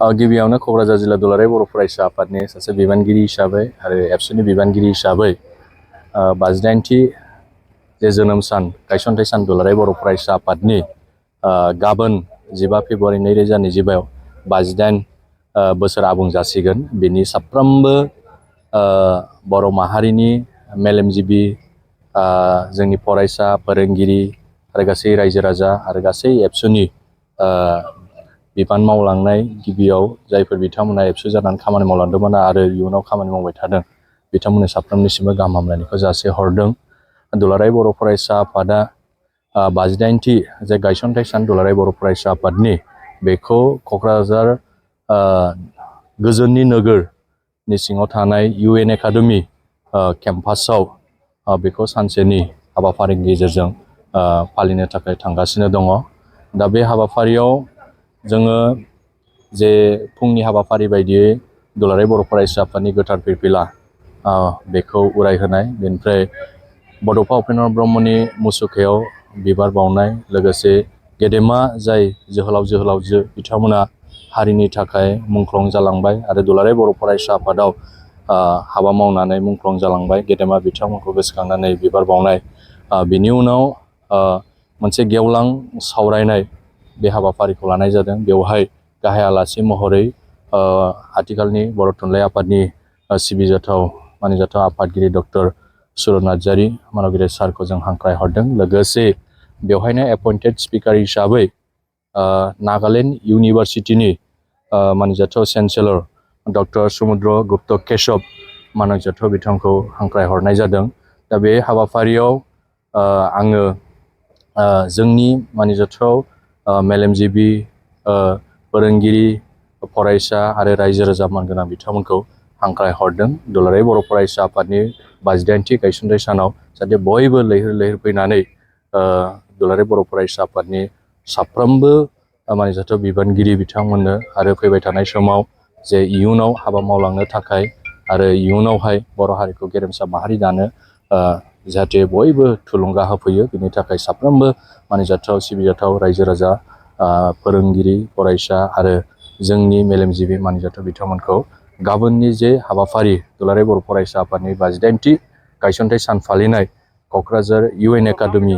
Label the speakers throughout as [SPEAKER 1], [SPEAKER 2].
[SPEAKER 1] गिबियावनो क'क्राझार जिल्ला दुलाराय बर' फरायसा आफादनि सासे बिबानगिरि हिसाबै आरो एबसुनि बिबानगिरि हिसाबै 58थि जे जोनोम सान गायसनथाइ सान दुलाराय बर' फरायसा आफादनि गाबोन 15 फेब्रुवारि 2025 58 बोसोर आबुं जासिगोन। बेनि साफ्रोमबो बर' माहारिनि मेलेमजिबि जोंनि फरायसा फोरोंगिरि आरो गासै रायजो राजा आरो गासै एबसुनि बिबान मावलांनाय गिबियाव जायफोर बिथांमोना एबसु जानानै खामानि मावलांदोंमोन आरो इयुनाव खामानि मावबाय थादों बिथांमोननि साफ्रोमनिसिमबो गाहाम हामलायनायखौ जासिहरदों। दुलाराय बर' फरायसा आफादा 58थि जे गायसनथाइ सान दुलाराय बर' फरायसा आफादनि बेखौ क'क्राझार गोजोननि नोगोरनि सिङाव थानाय UN एकाडेमि केम्पासाव बेखौ सानसेनि हाबाफारिनि गेजेरजों फालिनो थाखाय थांगासिनो दङ। दा बे हाबाफारियाव जोङो जे फुंनि हाबाफारि बायदियै दुलाराय बर' फरायसा आफादनि गोथार फिरफिला बेखौ उरायहोनाय, बेनिफ्राय बड'फा उपेन्द्र ब्रह्मनि मुसुखायाव बिबार बावनाय, लोगोसे गेदेमा जाय जोहोलाव जोहोलावजो बिथांमोना हारिनि थाखाय मुंख्लं जालांबाय आरो दुलाराय बर' फरायसा आफादाव हाबा मावनानै मुंख्लं जालांबाय, गेदेमा बिथांमोनखौ गोसोखांनानै बिबार बावनाय। बिनि उनाव मोनसे गेवलां सावरायनाय बे हाबाफारिखौ लानाय जादों। बेवहाय गाहाय आलासि महरै आथिखालनि बर' थुनलाइ आफादनि सिबिजाथाव मानिजाथाव आफादगिरि डक्टर सुरत नार्जारि मानगिरि सारखौ जों हांख्राय हरदों। लोगोसे बेवहायनो एपइन्टेड स्पिकार हिसाबै नागालेण्ड इउनिभारसिटिनि मानिजाथाव चेन्सेलर डक्टर समुद्र गुप्त केशब मानगिजाथाव बिथांखौ हांख्राय हरनाय जादों। दा बे हाबाफारियाव आङो जोंनि मानिजाथाव मेलेमजिबि फोरोंगिरि फरायसा आरो रायजो राजा मानगोनां बिथांमोनखौ हांख्राय हरदों दुलाराय बर' फरायसा आफादनि 58थि गायसनथाइ सानाव जाहाथे बयबो लैहोर लैहोर फैनानै दुलाराय बर' फरायसा आफादनि साफ्रोमबो मानिजाथाव बिबानगिरि बिथांमोननो आरो फैबाय थानाय समाव जे इयुनाव हाबा मावलांनो थाखाय आरो इयुनावहाय बर' हारिखौ गेरेमसा माहारि दानो जाहाथे बयबो थुलुंगा होफैयो, बिनि थाखाय साफ्रोमबो मानिजाथाव सिबिजाथाव रायजो राजा फोरोंगिरि फरायसा आरो जोंनि मेलेमजिबि मानिजाथाव बिथांमोनखौ गाबोननि जे हाबाफारि दुलाराय बर' फरायसा आफादनि 58थि गायसनथाइ सान फालिनाय क'क्राझार UN एकाडेमि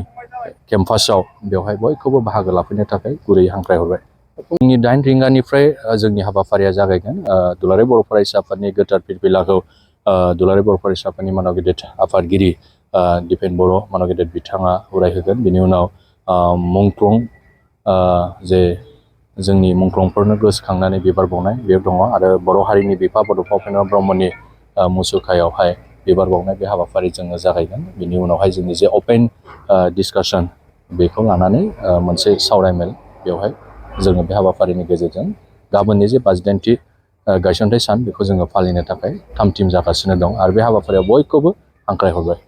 [SPEAKER 1] केम्पासाव बेवहाय बयखौबो बाहागो लाफैनो थाखाय गुरै हांख्रायहरबाय। फुंनि 8 रिंगानिफ्राय जोंनि हाबाफारिया जागायगोन। दुलाराय बर' फरायसा आफादनि गोथार फिरफिलाखौ दुलाराय बर' फरायसा आफादनि मानव गेदेर आफादगिरि दिपेन बर' मानव गेदेर बिथाङा उरायहोगोन। बिनि उनाव मुंख्लं जे जोंनि मुंख्लंफोरनो गोसोखांनानै बिबार बावनाय बे दङ आरो बर' हारिनि बिफा बड'फा उपेन्द्र ब्रह्मनि मुसुखायावहाय बिबार बावनाय बे हाबाफारि जोङो जागायगोन। बिनि उनावहाय जोंनि जे अपेन डिसकासन बेखौ लानानै मोनसे सावरायमेल बेवहाय जोङो बे हाबाफारिनि गेजेरजों गाबोननि जे 58थि गायसनथाइ सान बेखौ जोङो फालिनो थाखाय थाम थिम जागासिनो दं आरो बे हाबाफारियाव बयखौबो हांख्रायहरबाय।